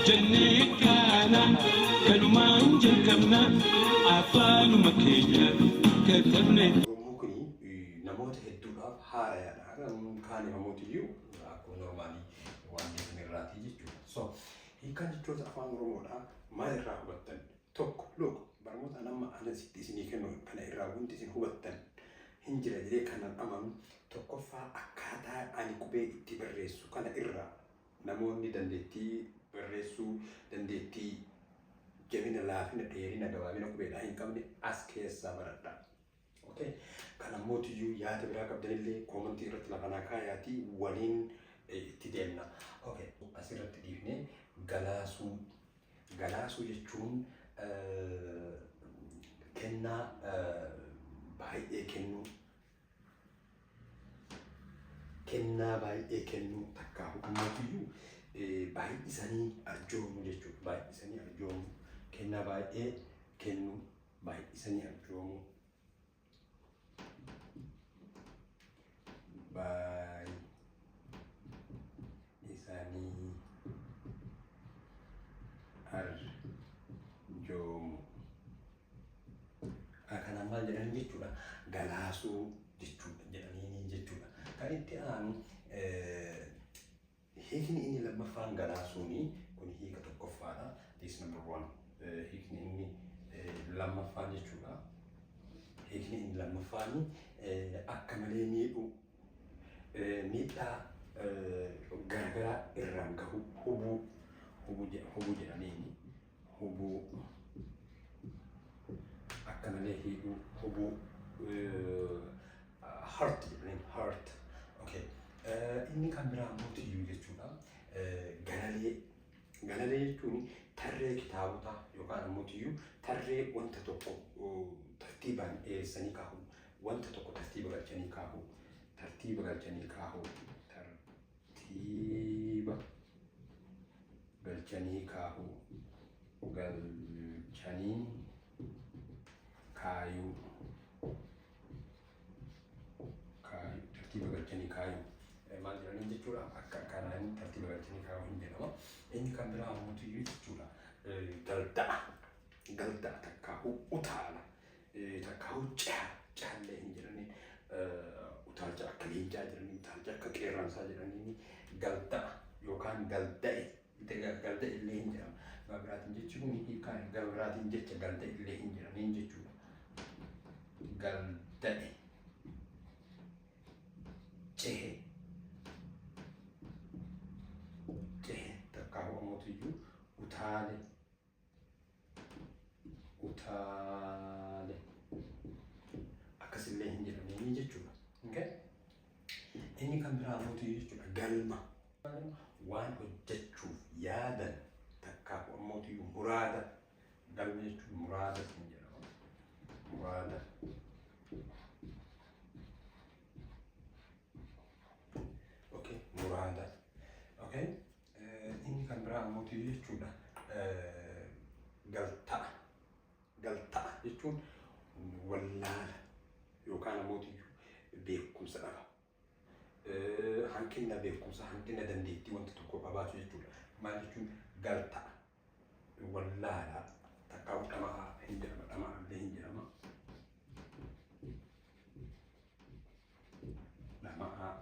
Jennee kaana kanumaan jalqabna afaanuma keenya katabne. Oromoo kuni namoota hedduudhaaf haarayaadha. Kaan imamootiyyuu akkuma normaalii waan beekan irraatii jechuudha. So hiikkaan jechoota afaan Oromoodhaa maal irraa hubattan? Tokko look barnoota an amma ana sitti isinii kennu kana irraa wanti isin hubattan hin jira jedhee kanan amanu tokkoffaa akkaataa ani qubee itti barreessu kana irraa namoonni dandeettii barreessuu dandeettii jabina laafina dheerina gabaabina qubeedhaa hin qabne as keessaa baradhaa. Okay. Kan ammootiyyuu yaada biraa qabdanillee koomantii irratti lafa naa kaayaatii waliin itti deemna. Okay. Asirratti dhiifnee galaasuu. Galaasuu jechuun kennaa baay'ee kennuu. Kennaa baay'ee kennuu takkaa ammootiyyuu baay'isanii arjoomuu jechuudha. Baay'isanii arjoomuu. Kennaa baay'ee kennuu. Baay'isanii arjoomuu. Baay'isanii arjoomuu. Kanaan maal jedhanii jechuudha? Galaasuu jechuudha jedhanii jechuudha. Kan itti aanu hiikni inni lammaffaan galaasuuni kun hiika tokkoffaadha. This number one. Hiikni inni lammaffaan jechuudha. Hiikni inni lammaffaan akka malee miidhuu, miidhaa garaagaraa irraan gahu, hubuu, hubuu jedhaniini hubuu, akka malee hiidhuu, hubuu, hurt jedhaniin, hurt. Okay. Inni kan biraa immoo tiyyuu jechuudha. Galalee. Galalee jechuun tarree kitaabotaa yookaan immoo tiyyuu tarree wanta tokko tartiibaan dhiyeessanii kaahu. Wanta tokko tartiiba galchanii kaahu. Tartiiba galchanii kaahu. Tartiiba galchanii kaahu. Galchanii kaayuu. Kaayuu, tartiiba galchanii kaayuu. Maal jedhanii jechuudha? Akka kanaan tartiiba galchanii kaayuu hin jedhama. Inni kan biraa ammoo tiyyuu jechuudha. Galda'a. Galda'a takkaahuu utaala. Takkaahuu ceha. Cehallee hin jedhanii. Utaalcha akka leencaa jedhanii, utaalcha akka qeerransaa jedhanii, galda'a yookaan galda'e. Galda'e illee hin jedhama. Gama biraatiin jechi kun hiikaa gama biraatiin jecha galda'e illee hin jedhaniin jechuudha. Galda'e. Cehe. Cehe takkaa hu'amootiyyuu utaale. Utaale. Akkasillee hin jedhaniin jechuudha. Okay? Inni kan biraa ammoo jechuudha galma. Waan hojjechuuf yaadan takkaa ammoo muraada. Galma jechuun muraada hin jedhama. Muraada. Okay, muraada. Okay. Inni kan biraa ammoo jechuudha galta'a. Galta'a jechuun wallaala yookaan ammoo beekumsa dhaba. Hanqina beekumsa, hanqina dandeettii wanta tokko qabaatu jechuudha. Maal jechuun galta'a? Wallaala takkaa dhama'aa hin jedhama, dhama'aa illee hin jedhama. Dhama'aa.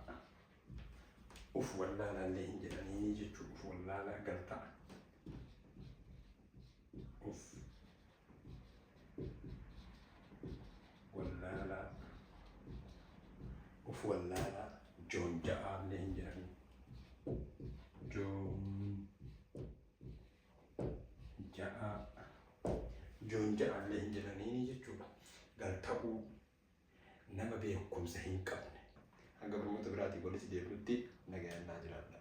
Uf wallaalaa illee hin jedhanii jechuudha. Uf wallaalaa galta'a. Uf wallaalaa, uf wallaalaa, joonja'aa illee hin jedhanii. Joonja'aa, joonja'aa illee hin jedhanii jechuudha. Galta'uu, nama beekumsa hin qabne. Hanga barnoota biraatiin walitti deebinutti nagayaan naa jiraadha.